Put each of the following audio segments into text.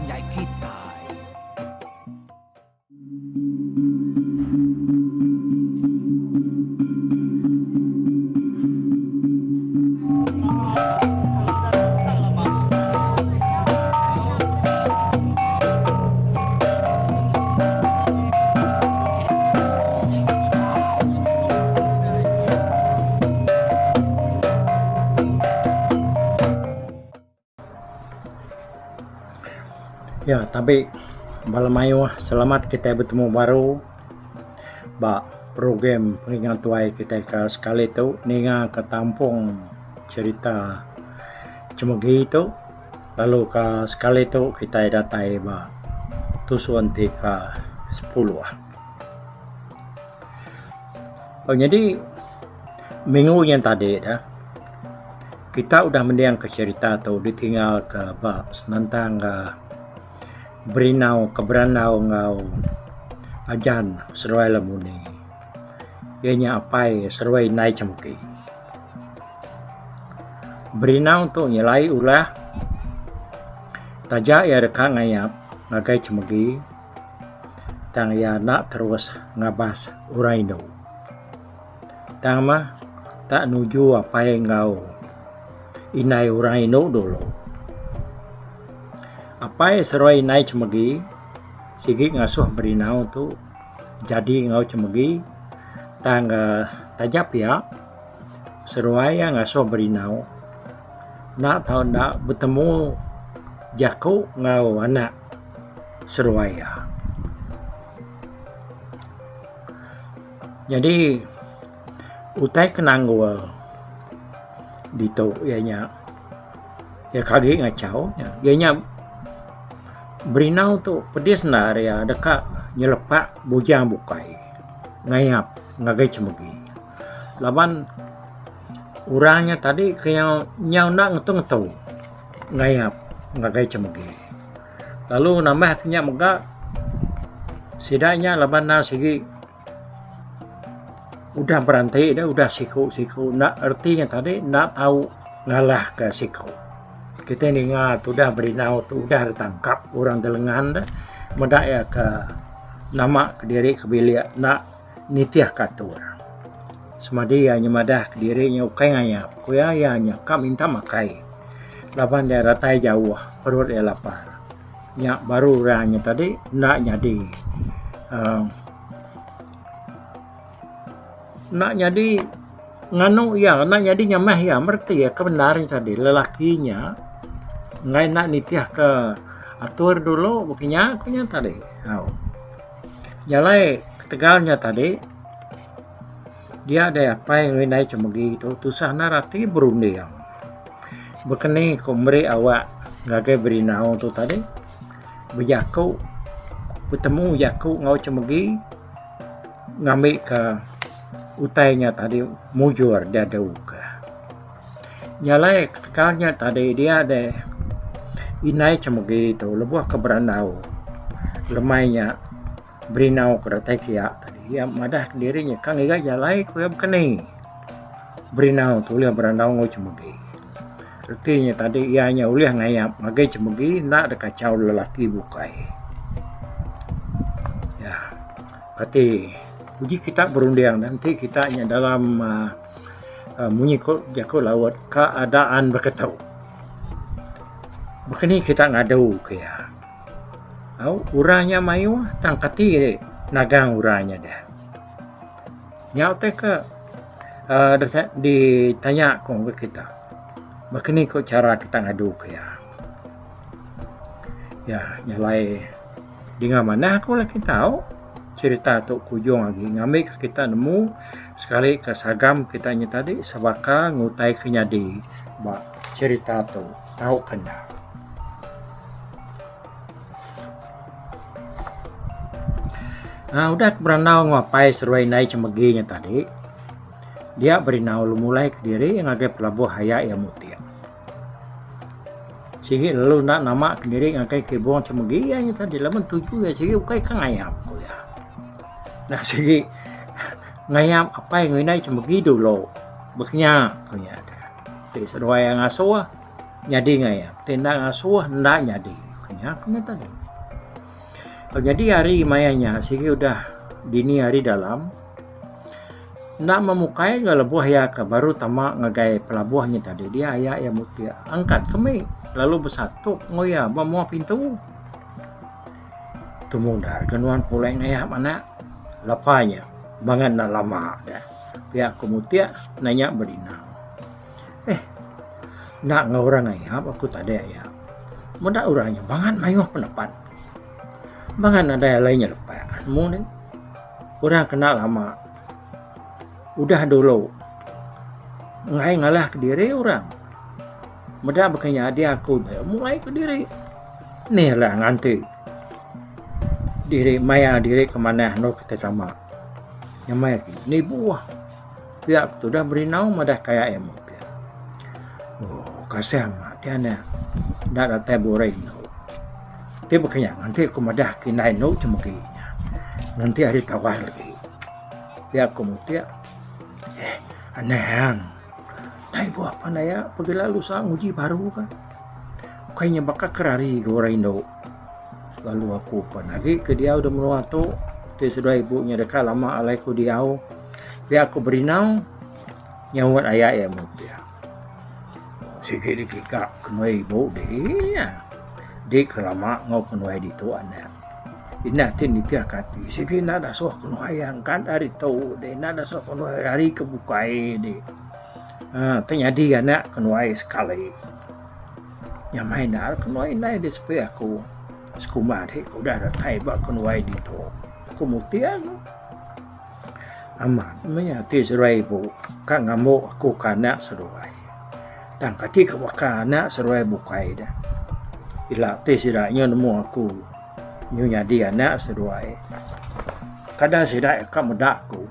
panjai kitai. Ya tabi bala mayuh selamat kitai betemu baru ba program pengingat tuai kitai ke sekali tu ninga ke tampung cerita Chemegi tu lalu ke sekali tu kitai datai ba tusun ti ke sepuluh. Nyadi minggu nyin tadi dah kita udah mending ka cherita tu ditinggal ka ba senentang ka berinau ka berandau enggau ajan seduai lemuni iya nya apai seduai indai chemegi. Berinau tu nyelai ulah taja iya deka ngayap ngagai chemegi tang iya enda terus ngabas orang indu. Tang mah tak nuju apai enggau indai orang indu dulu. Apai seruai indai chemegi sigi ngasuh berinau tu jadi enggau chemegi tang uhh taja pia seruai iya ngasuh berinau enda tau enda betemu jaku enggau anak seruai iya. Nyadi utai ke nanggul ditu iya nya iya ke agi ngachau iya nya berinau tu pedis enda iya deka nyelepak bujang bukai ngayap ngagai chemegi laban orang nya tadi ke nyau enda ngetu ngetu ngayap ngagai chemegi. Lalu nambah ke nya mega sida nya laban ne sigi udah beranti dah udah siku siku enda reti nya tadi enda tau ngalah ka siku. Kitai ninga tudah berinau tu udah ditangkap orang da lengan deh meda iya ke nama kediri ke bilik enda nitih ka atur. Semadi iya nyemadah kediri nya ukai ngayap ku iya iya nya ka minta makai laban iya datai jauh perut iya lapar. Nya baru orang nya tadi enda nyadi uhh enda nyadi nganu iya enda nyadi nyamah iya mereti iya ke bendar nya tadi lelaki nya enggai enda nitih ke atur dulu baka nya ku nya tadi. Nya alai ketegal nya tadi dia deh apai enggau indai chemegi tu tusah endar ati berunding. Baka ni ku meri awak ngagai berinau tu tadi bejaku betemu jaku enggau chemegi ngambika utai nya tadi mujur diadu ka. Nya alai ketegal nya tadi dia deh indai chemegi tu lebuh ke berandau lemai nya berinau ke datai kiya tadi iya madah kediri nya ka ngiga jalai ku iya bekeni berinau tu ulih berandau enggau chemegi. Reti nya tadi iya nya ulih ngayap ngagai chemegi enda deka kachau lelaki bukai. Ya kati uji kita berunding ne enti kita nya dalam uhh munyi ku jaku laut keadaan beketu. Baka ni kita ngadu ke iya. Au orang nya mayuh tang kati nagang orang nya deh. Nya utai ke uhh ditanya ku ngagai kita. Baka ni ku chara kita ngadu ke iya. Ya nya alai dinga manah ku bala kita au cherita tu ke ujung agi ngambi ka kita nemu sekali ka sagam kita nya tadi sebaka enggau utai ke nyadi ba cherita tu tau ke enda. Aaa udah ku berandau enggau apai seduai indai chemegi nya tadi dia berinau lalu mulai kediri ngagai pelabuh aya iya mutik. Sigi lalu enda nama kediri ngagai kibung chemegi iya nya tadi laban tuju iya sigi ukai ka ngayap ku iya. Nah sigi ngayap apai enggau indai chemegi dulu baka nya ku iya. Ti seduai iya ngasuh nyadi ngayap ti enda ngasuh enda nyadi. nya ku nya tadi. Nyadi hari maya nya sigi udah dini hari dalam enda memukai ga lebuh iya ke baru tama ngagai pelabuh nya tadi dia aya iya mutik angkat ke mih lalu besatup enggau iya ba mua pintu. Tumu enda ga nuan pulai ngayap anak lepa nya bangat enda lama deh pia ku mutik nanya berinau. Eh enda enggau orang ngayap aku tadi aya. Meda orang nya bangat mayuh penepat. Bangat nadai alai nyelepak nemu ne. Orang kena lama udah dulu enggai ngalah kediri orang. Meda baka nya adi aku ne muai kediri. Nih lah nganti diri maya diri ke manah endur kitai tama. Nyamai agi nibuh. Pia ku tudah berinau madah kaya iya mutih. Ooh kasih amat ti anak enda datai burai indu. Ti baka nya nganti ku madah ke indai indu ti megi nya. Nganti hari tawai lagi. Pia ku mutih eh anang dai buah pan aya pegila lusa nguji baru ka. Ukai nya baka ke rari ga orang indu. Lalu aku pan agi ke diau da menua tu ti seduai ibu nya deka lama alai ku diau. Pia ku Berinau nyaut aya iya mutih. Sigi digiga kenuai ibu dih di ke lama enggau kenuai ditu anak. Indah ti nitih ke ati sigi enda dasuh kenuai angkat ari tu dih enda dasuh kenuai ari ke bukai dih. Aaa ti nyadi anak kenuai sekali. Nyamai endar kenuai indai disepi aku sekumbang ti ke udah datai ba kenuai ditu. Ku mutih. Amat meh ati seduai ibu ka ngambu aku ke anak seduai. Tang kati ke baka anak seduai bukai deh. Ila ti sida nyu nemu aku nyu nyadi anak seduai. Kada sida ka meda aku.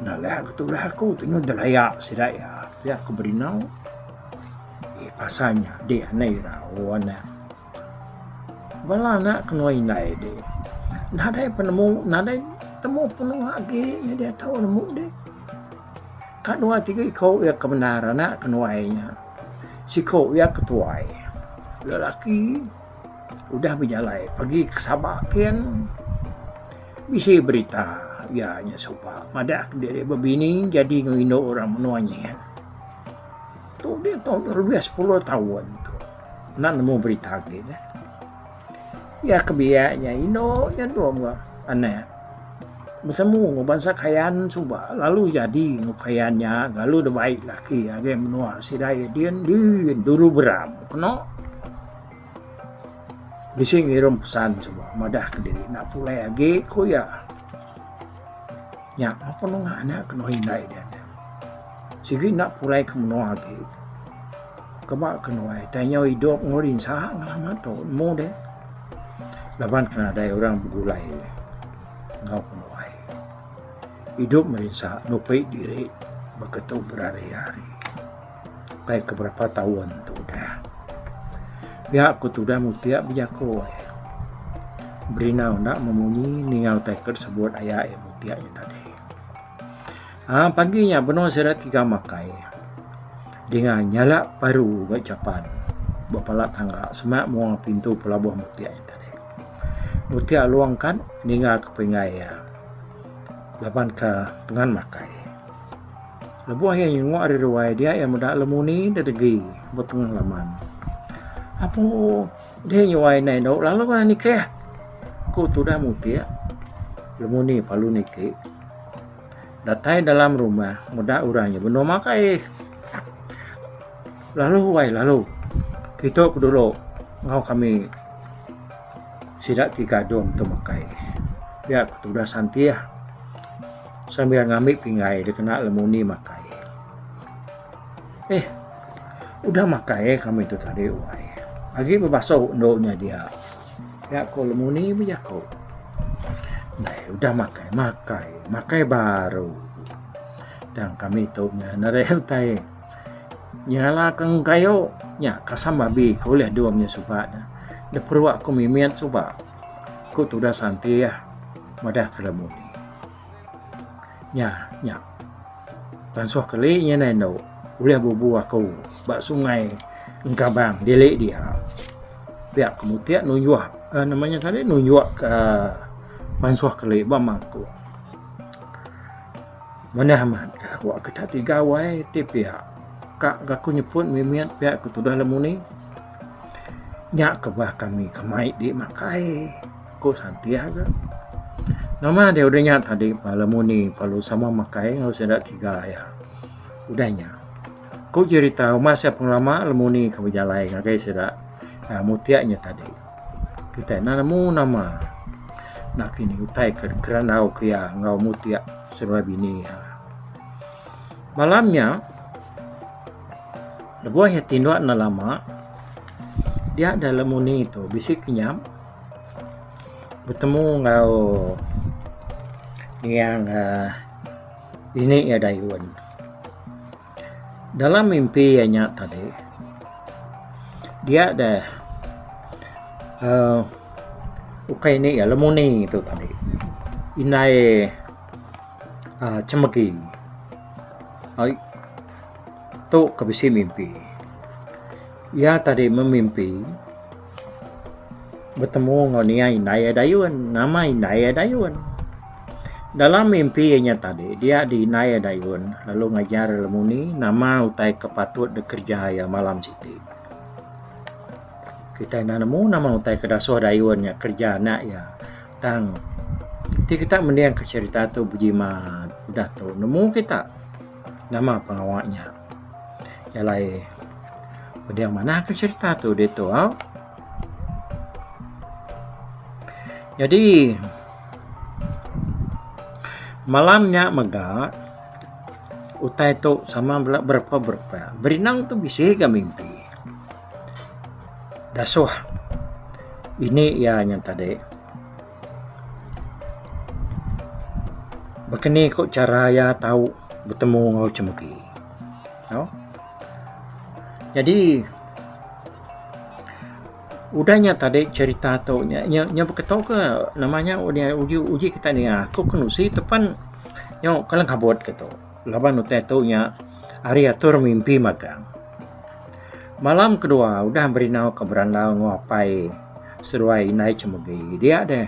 Ngalah ke tulah aku ti nyu delaya sida iya pia ku Berinau. Eh pasal nya deh anak irau anak. Bala anak ke nuai indai ti nadai penemu nadai temu penemu agi nya diatu nemu deh. Ka dua tiga iko iya ke bendar anak ke nuai nya siko iya ke tuai lelaki udah bejalai pegi ke Sabak kin bisi berita iya nya suba madah diri bebini jadi enggau indu orang menua nyin. Tu diatu lebih sepuluh taun tu. Enda nemu berita agi deh. Iya ke biak nya indu nya dua mega anak. Betemu enggau bansa Kayan suba lalu jadi enggau Kayan nya lalu dibai laki ngagai menua sida iya din din dulu beram keno. Bisi ngirum pesan suba madah kediri enda pulai agi ku iya. Nya meh penunga anak ke nuai indai dia nya. Sigi enda pulai ke menua agi. Keba ke nuai tai nyau idup enggau rinsa ngelama tu nemu deh. Laban ke nadai orang begulai enggau penuai. Idup merinsa nupi diri baka tu berari-ari. Ukai ke berapa taun tu udah. Pia ku tudah mutik bejaku ai. Berinau enda memunyi ninga utai ke disebut aya iya mutik nya tadi. Aaa pagi nya benung sida tiga makai dinga nyala paru ba chapan ba pala tangga semak mua pintu pelabuh mutik nya tadi. Mutik alu angkat ninga ke pinggai iya laban ke tengan makai. Lebuh iya nyenguk ari ruai dia iya meda lemuni dedegi ba tengah laman. Apu dih nyuai indai endo lalu ah nikih ku tudah mutik lemuni palu niki. Datai dalam rumah meda orang nya benung makai. Lalu wai lalu kitu ku dulu enggau kami sida ti gadung tu makai. Pia ku tudah santih. Sambil ngambi pinggai dikena lemuni makai. Eh, udah makai kami tu tadi wai. Agi bebasu endu nya dia. Pia ko lemuni bejaku. Ndai udah makai, makai, makai baru. Tang kami tu nya nadai utai nyala ke engkayu nya kasam babi ke ulih dum nya suba ne. Diperua ku mimit suba. Ku tudah santih madah ke lemuni. Nya, nya. Pansuh keli nya nai endu ulih bubu aku ba sungai Engkabang dili dia. Pia ke mutik nunjuk nama nya tadi nunjuk ka pansuh keli ba mangkuk. Manah amat ka aku kita ti gawai ti pia ka ga aku nyeput mimit pia ku tudah lemuni. Nya kebah kami ke mai di makai ku Santih ga. Nama deh udah nya tadi bala muni perlu sama makai enggau sida tiga iya. Udah nya. Ku jerita umas iya pengelama lemuni ke bejalai ngagai sida uhh mutik nya tadi. Kitai enda nemu nama enda kini utai ke kerandau ke iya enggau mutik seduai bini iya. Malam nya lebuh iya tinduk enda lama dia da lemuni tu bisi kinyap betemu enggau niang uhh ini iya dayun. Dalam mimpi iya nya tadi dia deh uhh ukai indi iya lemuni tu tadi indai uhh chemegi tu ke bisi mimpi. Iya tadi memimpi betemu enggau niang indai iya dayun nama indai iya dayun. Dalam mimpi iya nya tadi dia di indai iya dayun lalu ngajar lemuni nama utai ke patut dikereja iya malam siti. Kitai enda nemu nama utai ke dasuh dayun nya kereja anak iya tang ti kita mending ke cherita tu bejimat udah tu nemu kita nama pengawa nya. Jalai peding manah ke cherita tu ditu au. Nyadi malam nya mega utai tu sama bela berepa-berepa. Berinang tu bisi ga mimpi. Dasuh ini iya nya tadi. Baka ni ku chara iya tau betemu enggau chemegi. Tau. Nyadi udah nya tadi cherita tu nya nya beketo ke nama nya uji uji kita nia aku ke nusi tu pan nyau kelang kabut ke tu laban utai tu nya ari atur mimpi magang. Malam kedua udah berinau ke berandau enggau apai seduai indai chemegi dia deh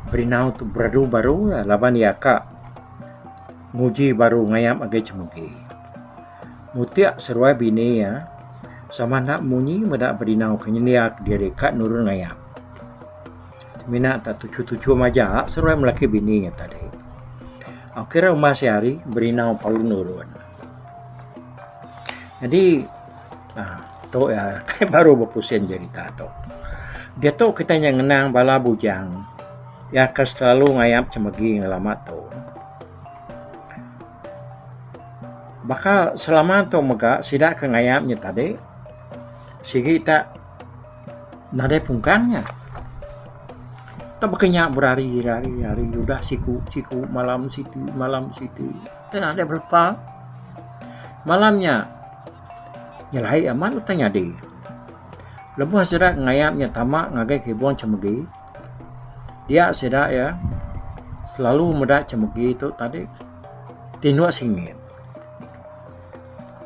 berinau tu beradu baru laban iya ka nguji baru ngayap agi chemegi. Mutik seduai bini iya sama enda munyi meda berinau ke nyendia diri ka nurun ngayap. Mina tak tuchu-tuchu maja seduai melaki bini iya tadi. Kira uma sehari berinau palu nurun. Nyadi uhh tu iya kai baru bepusin jerita tu. Diatu kitai nya ngenang bala bujang iya ke selalu ngayap chemegi ngelama tu. Baka selama tu mega sida ke ngayap nya tadi sigi ta nadai pungkang nya. Tak baka nya berari ari ari udah siku siku malam siti malam siti. Tang nadai belepa. Malam nya nyelai amat utai nyadi. Lebuh sida ngayap nya tama ngagai kibung chemegi dia sida iya selalu meda chemegi tu tadi tinduk singit.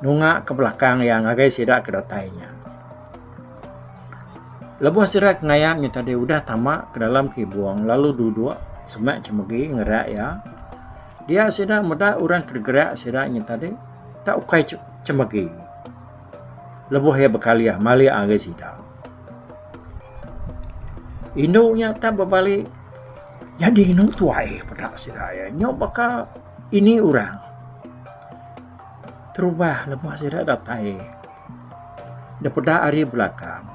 Nunga ke belakang iya ngagai sida ke datai nya. Lebuh sida ke ngayap nya tadi udah tama ke dalam kibung lalu duduk semak chemegi ngerak iya. Dia sida meda orang ke gerak sida nya tadi tak ukai chemegi lebuh iya bekalih malik ngagai sida. Indu nya tak bebali nyadi inu tuai peda sida iya nyau baka ini orang. Terubah lebuh sida datai da peda ari belakang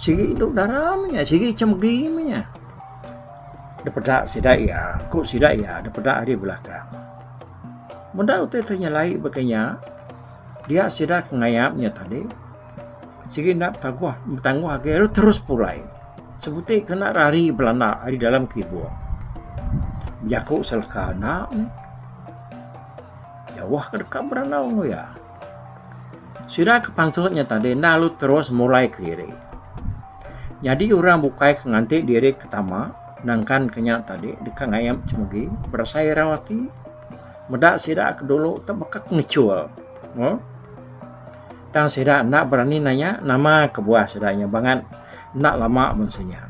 sigi indu dara meh nya sigi chemegi meh nya. Da peda sida iya, ku sida iya da peda ari belakang. Meda utai ti nyelai baka nya, dia sida ke ngayap nya tadi sigi enda betaguh betangguh agi lalu terus pulai. Sebuti ke enda rari belanda ari dalam kibung. Jaku seleka enda meh. Jauh ke deka berandau enggau iya. Sida ke pansut nya tadi enda lalu terus mulai kediri. Nyadi orang bukai ke nganti diri ke tama nangkan ke nya tadi deka ngayap chemegi berasai irau ati meda sida ke dulu tu baka ke ngechul. Tang sida enda berani nanya nama kebuah sida nya bangat enda lama bansa nya.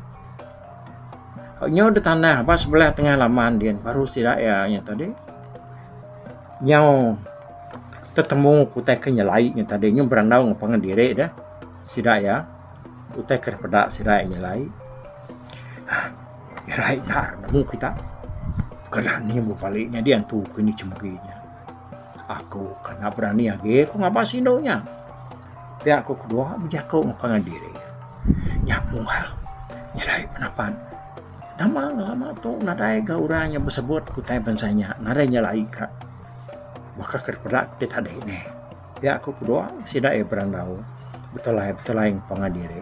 Nyau da tanah ba sebelah tengah laman din baru sida iya nya tadi nyau tetemu ke utai ke nyelai nya tadi nyau berandau ngan pangan diri deh sida iya utai ke peda sida iya nyelai. Nyelai endar nemu kita kena ni bepali nyadi antu ke ni chemegi nya. Aku ka enda berani agi ku ngabas indu nya. Pia ku kedua bejaku ngan pangan diri. Nya munggal nyelai penapat. Nama ngelama tu nadai ga orang nya besebut ke utai bansa nya nadai nyelai ka baka ke dipeda ti tadi neh. Pia ku kedua sida iya berandau betelai betelai ngan pangan diri.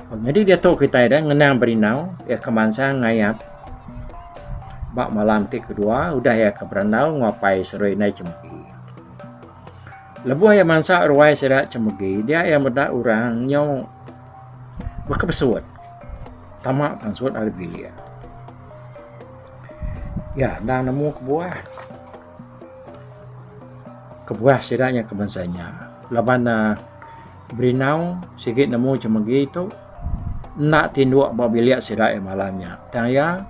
Nyadi diatu kitai deh ngenang berinau iya ke mansang ngayap ba malam ti kedua udah iya ke berandau enggau apai seduai indai Chemegi. Lebuh iya mansa ruai sida Chemegi dia iya meda orang nyau baka besut tama pansut ari bilik. Iya endang nemu kebuah. Kebuah sida nya ke bansa nya laban ne Berinau sigi nemu chemegi tu enda tinduk ba bilik sida iya malam nya. Tang iya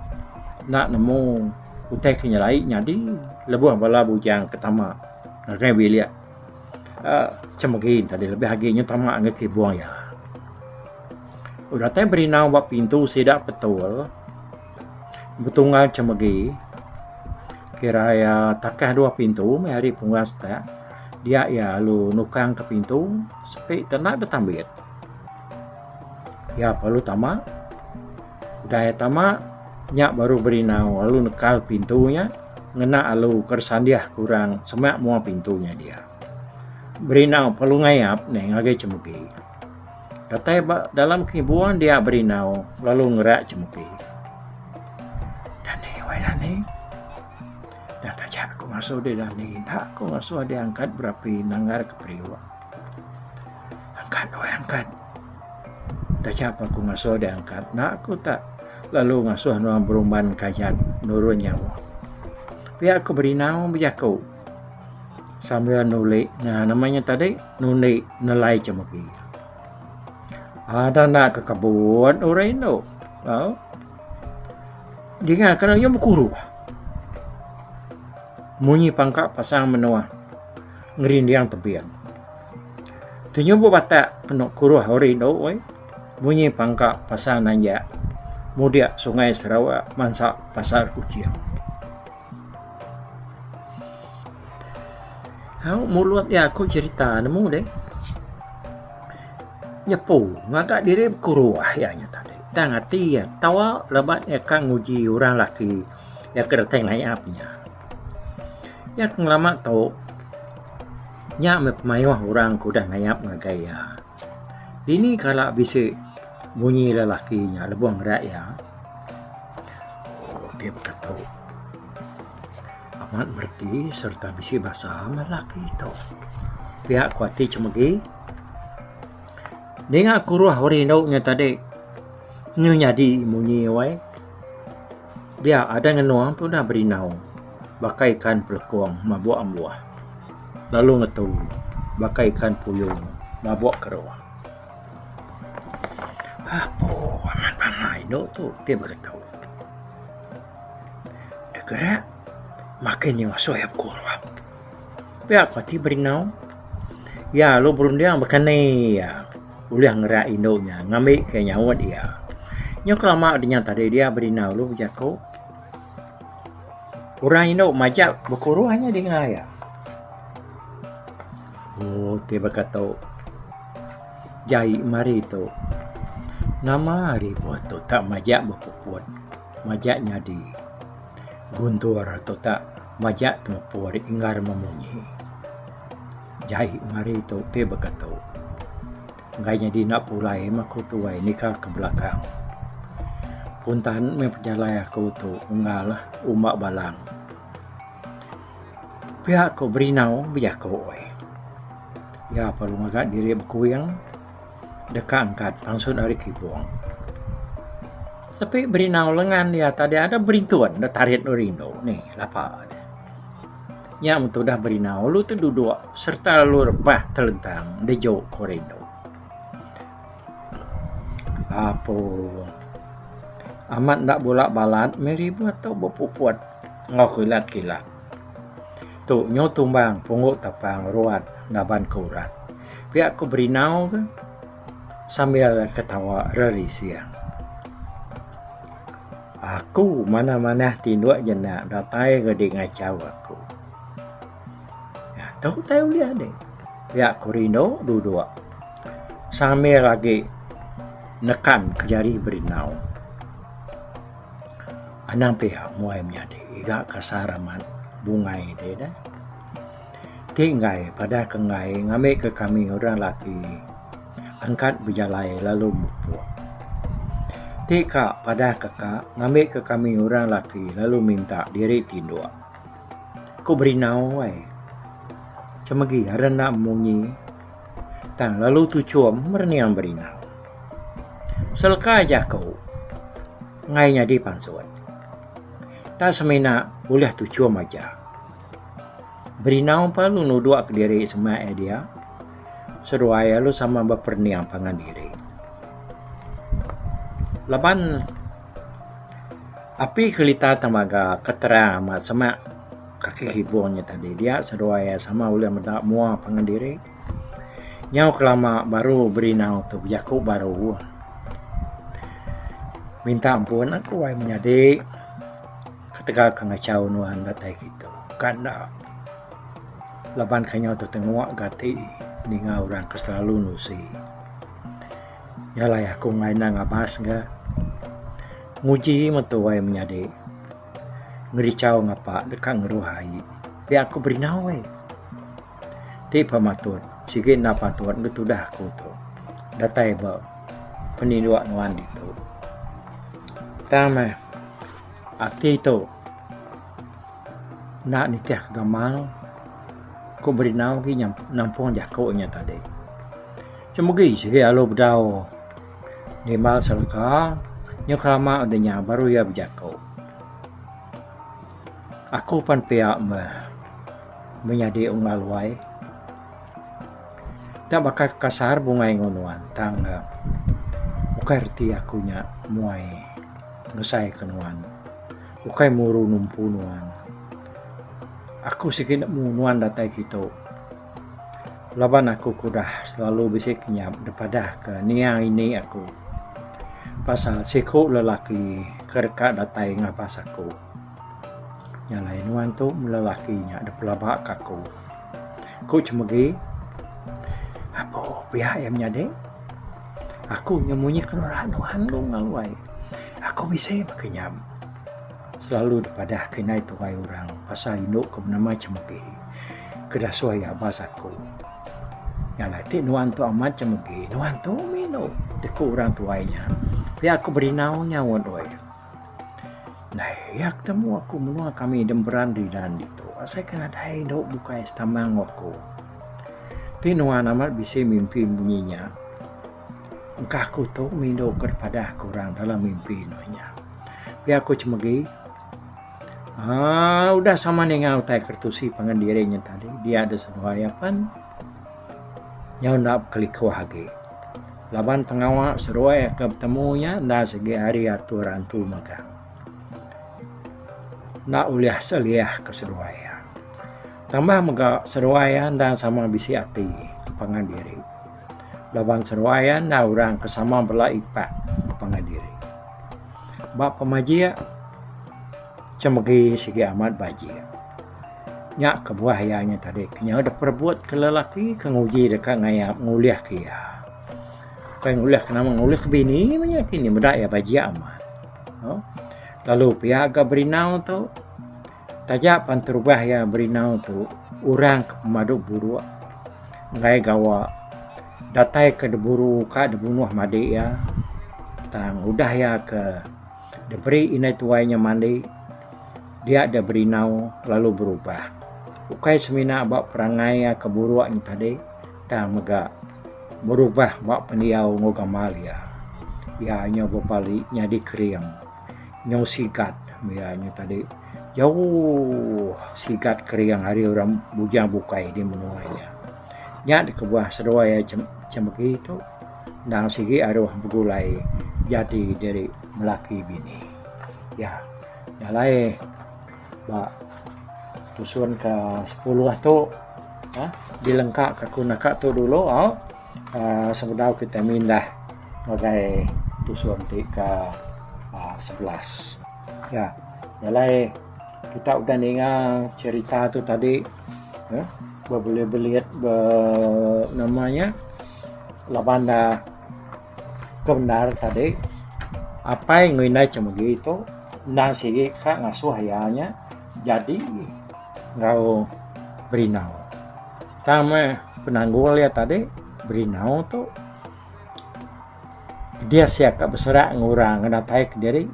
enda nemu utai ke nyelai nyadi lebuh bala bujang ke tama ngagai bilik uhh chemegi tadi lebih agi nya tama ngagai kibung iya. Udah tai Berinau ba pintu sida petul betunggal chemegi kira iya takah dua pintu meh ari punggal setak. Dia iya lalu nukang ke pintu sepi te enda betambit. Iya perlu tama. Udah iya tama nya baru berinau lalu nekal pintu nya ngena alu ke sandih ke orang semak mua pintu nya dia. Berinau perlu ngayap neh ngagai chemegi. Datai ba dalam kibung dia berinau lalu ngerak chemegi. Dani wai dani. Dah taja aku ngasuh deh dani enda aku ngasuh deh angkat berapi nanggar ke periuk. Angkat weh angkat. Taja pa aku ngasuh deh angkat enda aku tak lalu ngasuh nuan berumban kajat nurun nyauh. Pia ku Berinau bejaku sambil nuli nama nya tadi nundi nelai chemegi. Ada enda kekebut orang indu. Au. Dinga kena inya bekuruh. Munyi pangka pasang menua ngerinding tebing. Tunyu bebatak kenu kuruh ari indu ai munyi pangka pasang nanjak mudik sungai Sarawak mansa pasar Kuching. Au mulut iya aku cherita nemu deh. Nyepu ngaga diri bekuruh iya nya tadi. Tang ati iya ketawa laban iya ka nguji orang laki iya ke datai ngayap nya. Iya ke ngelama tu nya meh pemayuh orang ke udah ngayap ngagai iya. Dini kala bisi munyi lelaki nya lebuh ngerak iya. Oh ti baka tu. Amat mereti sereta bisi basa meh laki tu. Pia ku ati chemegi. Ninga kuruh orang indu nya tadi nyu nyadi munyi wai. Dia ada ngenung tu udah berinau baka ikan pelekong mabuk ambuh lalu ngetu baka ikan puyung mabuk keruh. Apo amat pangai indu tu ti begitu. Gerak makin nya ngasuh iya bekuruh. Pia ku ati Berinau. Iya lalu berunding baka ni iya ulih ngerak indu nya ngambi ke nyaut iya. Nyau kelama dinya tadi dia Berinau lalu bejaku orang indu majak bekuruh nya dinga iya. Ooh ti baka tu jai mari tu. Nama ribut tu tak majak bepuput majak nyadi. Guntur tu tak majak temepur inggar memunyi. Jai mari tu ti baka tu. Enggai nyadi enda pulai meh aku tuai nikal ke belakang. Puntan meh pejalai aku tu unggal umba balang. Pia ku Berinau bejaku ai. Iya perlu ngaga diri bekuing. Deka angkat pansut ari kibung. Sepi berinau lengan iya tadi ada berintun da tarit rindu nih lapa deh. Nya meh tudah Berinau lalu teduduk sereta lalu rebah telentang dejuk ko rindu. Apo amat enda bula balat meh ribut tu bepuput enggau kilat-kilat. Tu nyu tumbang punggu tapang ruat ngaban ke urat. Pia ku Berinau ke sambil ketawa rerising. Aku manah-manah tinduk jenak datai ga di ngachau aku. Tu utai ulih deh. Pia ku rindu duduk sambil agi nekan ke jari berinau. Anang pia muai menyadi iga kasar amat bungai deh deh. Ti enggai padah ke enggai ngambi ke kami orang laki angkat bejalai lalu mupuk. Ti ka padah ke ka ngambi ke kami orang laki lalu minta diri tinduk. Ku Berinau ai. Chemegi are enda munyi tang lalu tuchum merening Berinau. Seleka jaku enggai nyadi pansut. Tang semina ulih tuchum aja. Berinau pa lalu nuduk kediri semak iya dia. Seduai lalu sama beperening pangan diri. Laban api kelita temaga ke terang amat semak kaki kibung nya tadi dia seduai iya sama ulih meda mua pangan diri. Nyau kelama baru Berinau tu bejaku baru. Minta ampun aku ai menyadi. Ketegal ke ngachau nuan datai kitu ka enda laban ke nyau tetenguk ga ati ninga orang ke selalu nusi. Nya alai aku enggai enda ngabas ga nguji metuai menyadi ngerichau ngapa deka ngeruh ai pia ku Berinau ai. Ti pematut sigi enda patut neg tudah aku tu datai ba peninduk nuan ditu. Tang meh. Ati tu enda nitih ke gamal ku Berinau agi nampung jaku inya tadi. Chemegi sigi alu bedau nimbal seleka nyau kelama udah nya baru iya bejaku. Aku pan pia meh menyadi unggal wai. Tak baka kasar bungai enggau nuan tang ukai reti aku nya muai. Ngesai ke nuan. Ukai muru numpu nuan. Aku sigi nemu nuan datai kitu. Laban aku ke udah selalu bisi kenyap dipadah ke niang ini aku pasal siku lelaki ke deka datai ngabas aku. Nya alai nuan tu lelaki nya dipelaba ke aku. Ku Chemegi, Apo pia iya menyadi. Aku nya munyi keluar nuan lu ngalu ai. Aku bisi meh kenyam. Selalu dipadah ke indai tuai orang pasal indu ke benama Chemegi ke dasuh iya bas aku. Nya alai ti nuan tu amat Chemegi, nuan tu mih indu teku orang tuai nya. Pia aku berinau nyaut weh. Ndai iya ketemu aku menua kami Demberan Ridan ditu asai ke nadai indu bukai setamang enggau aku. Ti nuan amat bisi mimpi munyi nya, engka aku tu mindu ke dipadah ke orang dalam mimpi nuan nya. Pia ku Chemegi, aaa udah sama ninga utai ke ditusi pangan diri nya tadi dia deh seduai iya pan nyau enda bekelikuh agi. Laban pengawa seduai ke betemu nya enda sigi ari atur antu mega. Enda ulih seliah ke seduai iya. Tambah mega seduai iya endang sama bisi ati ke pangan diri laban seduai iya enda orang ke sama bela ipak ke pangan diri. Ba pemajik Chemegi sigi amat bajik. Nya kebuah iya nya tadi kenyau dep perebut ke lelaki ke nguji deka ngayap ngulih ke iya. Bukai ngulih ke nama ngulih ke bini meh nya kini meda iya bajik amat. Lalu pia ga Berinau tu. Taja pan terubah iya Berinau tu orang ke pemadu buruk enggai gawa datai ke diburu ka dibunuh madi iya tang udah iya ke diberi indai tuai nya mandi dia deh Berinau lalu berubah. Ukai semina ba perangai iya ke buruk nya tadi tang mega berubah ba pendiau enggau gamal iya. Iya nyau bepali nyadi kering. Nyau sigat iya nya tadi. Jauh sigat kering ari orang bujang bukai di menua iya. Nya dikebuah seduai iya chemegi tu endang sigi aruh begulai jadi diri melaki bini. Iya nya alai ba tusun ke sepuluh tu uhh dilengka ka aku naka tu dulu au uhh sebedau kita mindah ngagai tusun ti ke uhh 11. Ya nya alai kita udah ninga cherita tu tadi uhh bebelit-belit be nama nya laban ne ke bendar tadi apai enggau indai chemegi tu endang sigi ka ngasuh iya nya jadi enggau berinau. Tang meh penanggul iya tadi berinau tu pedis iya ka beserak enggau orang ngenatai kediri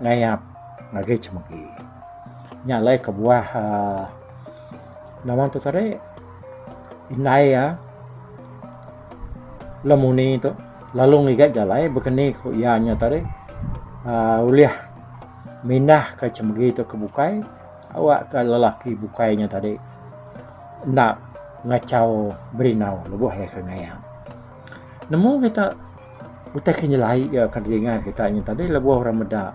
ngayap ngagai chemegi. Nya alai kebuah uhh nama tu tadi indai iya Lemuni tu lalu ngiga jalai bekeni ku iya nya tadi uhh ulih mindah ka chemegi tu ke bukai awak ka lelaki bukai nya tadi enda ngachau berinau lebuh iya ke ngayap. Nemu kita utai ke nyelai ke dinga kita nya tadi lebuh orang meda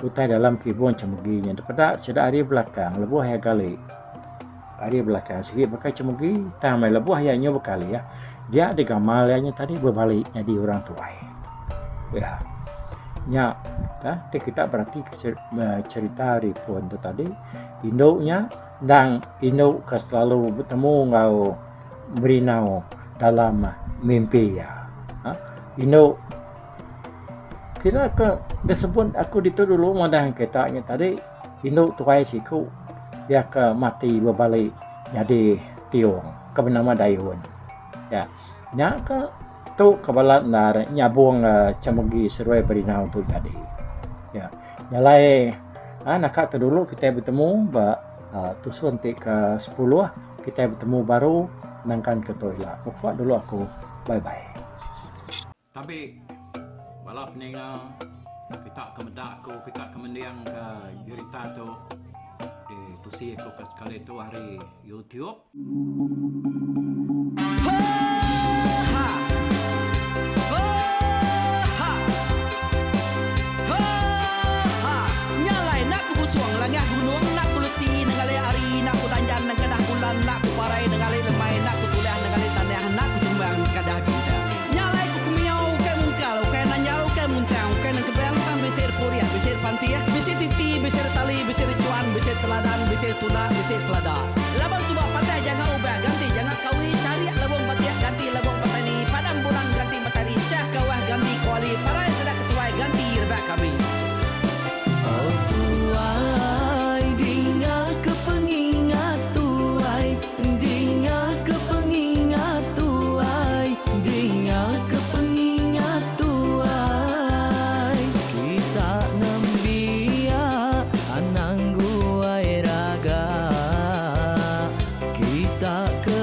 utai dalam kibung chemegi nya dipeda sida ari belakang lebuh iya gali. Ari belakang sigi baka chemegi tang meh lebuh iya nyu bekalih dia digamal iya nya tadi bebali nyadi orang tuai. Ya. Nya ka ti kita berati cherita ari pun tu tadi indu nya endang indu ke selalu betemu enggau berinau dalam mimpi iya. uhh Indu kira ke disebut aku ditu dulu madah kita nya tadi. Indu tuai siku iya ke mati bebali nyadi tiong ke benama Dayun. Ya. Nya ke tu ke bala endar nyabung chemegi seduai berinau tu jadi. Ya. Nya alai aaa naka tu dulu kitai betemu ba aaa tusun ti ke sepuluh kitai betemu baru nangkan ke tu ila. Mupuk dulu aku. Bye bye. Tabi bala peninga kita ke meda aku kita ke mending ka jerita tu ditusi aku ke sekali tu ari YouTube. Nya alai ku kemiau ukai mungkal, ukai nanjal, ukai muntang, ukai nengkebang tang bisi repurih, bisi repantih, bisi titi, bisi retali, bisi rechuan, bisi teladan, bisi tunda, bisi selada. Laban suba patah janga ubah ganti janga kawi, charik lebung batik ganti lebung petani, padam bulan ganti matari, chah kawah ganti kuali, parai sida ketuai ganti rebak kami. Oh tuai dinga ke pengingat tuai Dinga ke pengingat tuai Dinga ke pengingat tuai Kita nembiak anang guai raga Kita ke.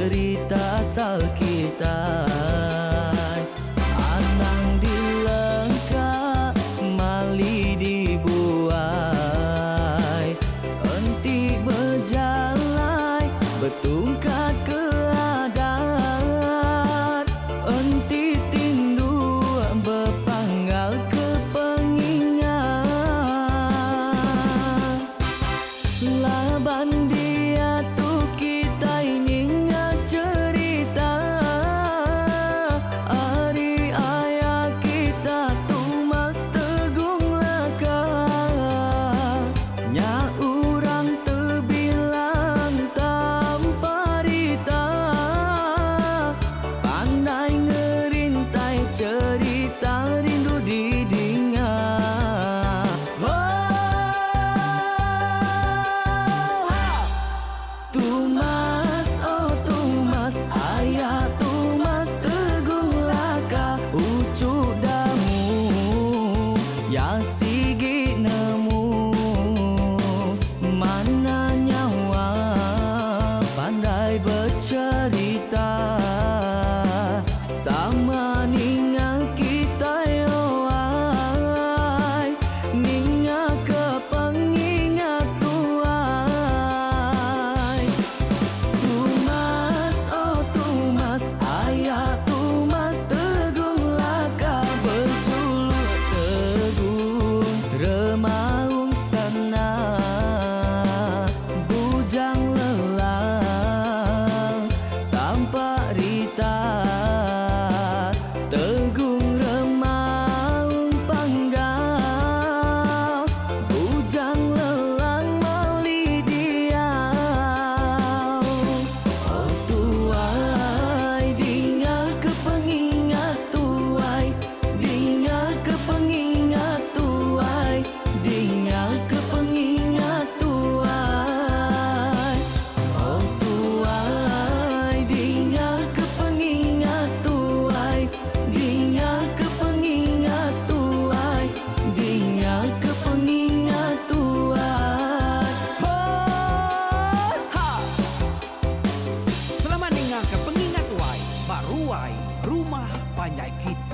Cherita asal kitai. Anang dilengka mali dibuai. Enti bejalai betungkat ke adat. Enti tindu bepanggal ke pengingat. Laban diatu kitai ninga cherita ari aya kita Tumas Tegung Laka. Nya urang tebilang tanpa rita. Pandai ngerintai cherita rindu didinga. Tumas, oh Tumas, aya Tumas Teguh Laka uchu damu ya sigi nemu mana nyawa pandai becherita sama ninga kitai oai ninga ke pengingat tuai. Tumas, oh Tumas, aya Tumas Teguh Laka bejuluk Teguh Remaung Sana Bujang Lelang Tampak Rita Tegung Remaung Panggau Bujang Lelang Mali Diau. Oh tuai dinga ke pengingat tuai dinga ke pengingat tuai dinga ke pengingat tuai. Oh tuai dinga ke pengingat tuai dinga ke pengingat tuai dinga ke pengingat tuai. Ho ha! Selamat ninga ke pengingat tuai ba ruai rumah panjai kita.